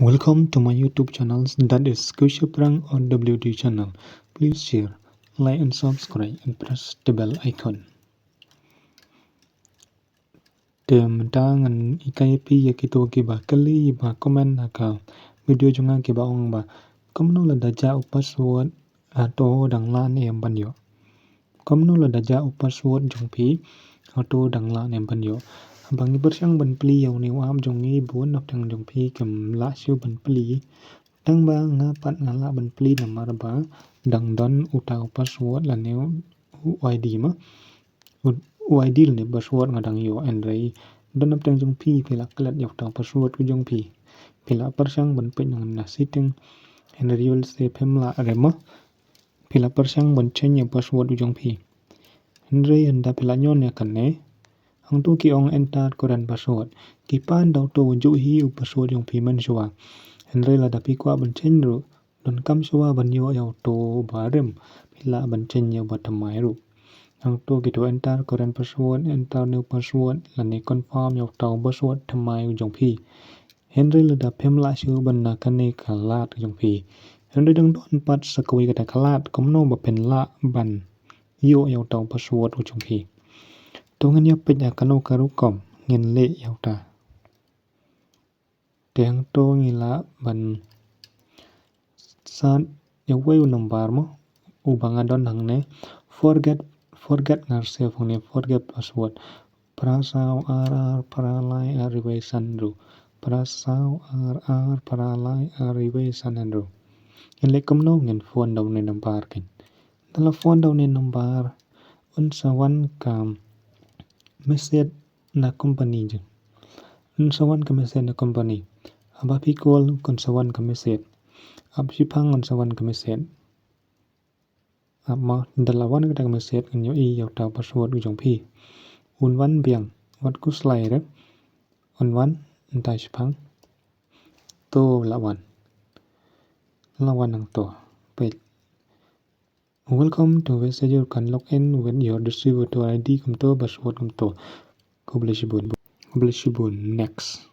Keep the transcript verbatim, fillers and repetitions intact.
Welcome to my YouTube channel, that is Khushi Phrang or W D channel. Please share, like and subscribe and press the bell icon. Te mynta ngan hikai phi ïa kito kiba kylli ba comment ha ka video jong nga kiba ong ba kumno lada jah u password hato dang lah ne em ban ïoh. Kumno lada jah u password jong phi hato dang lah ne em ban ïoh. Haba ngi pyrshang ban plie ïa une u app jong ngi bun napdeng jong phi kim lah shuh ban plie. Tang ba nga pat nga lah ban plie namar ba dang don uta u password lane u ID ma. U ID lane password nga dang ïoh, hynrei don napdeng jong phi, phi lah klet ïa uta u password u jong phi. Phi lah pyrshang ban peit na setting, hynrei ïoh lehse phim lah re ma. Phi lah pyrshang ban change ïa u password u jong phi. Hynrei ynda phi lah ñion ïa kane, hangto ki ong enter current password. Ki pan da uto u juh hi u password jong phi mynshuwa. Hynrei lada phi kwah ban change ruh, donkam shuwa ban ïoh ïa uto ba rim, phi lah ban change ïa uba thymmai ruh. Hangto kito enter current password, enter new password, lane confirm ïa uta u password thymmai u jong phi. Hynrei lada phim lah shuh ban na kane ka lad ka jong phi. Hynrei dang don pat sa kawei kata ka lad kumno ba phin lah ban ïoh ïa uta u password u jong phi. To ngin ïa peit ha kano ka rukom ngin leh ïa uta. Te hangto ngi lah ban sat ïa uwei u number mo uba nga don hangne, forget, forget nga save hangne, forget password. Phra saw ar ar phra lai ar wei san hynriew. Phra saw ar ar phra lai ar wei san hynriew. Ngin leh kumno, ngin phone da une number keiñ. Ynda la phone da une number un sa wan ka message na company jong. Un sa wan ka message na company. Haba phi call un sa wan ka message. Ap shiphang un sa wan ka message. Ap ma, ynda la wan kata ka message ngan ïohi ïa uta u password u jong phi. Un wan biang, wat khuslai re. Un wan, ynda shiphang. To la wan. La wan nangto. Peit. Welcome to Western, you can log in with your distributor ID kumto, password kumto. Khublei shibun. Khublei shibun. Next.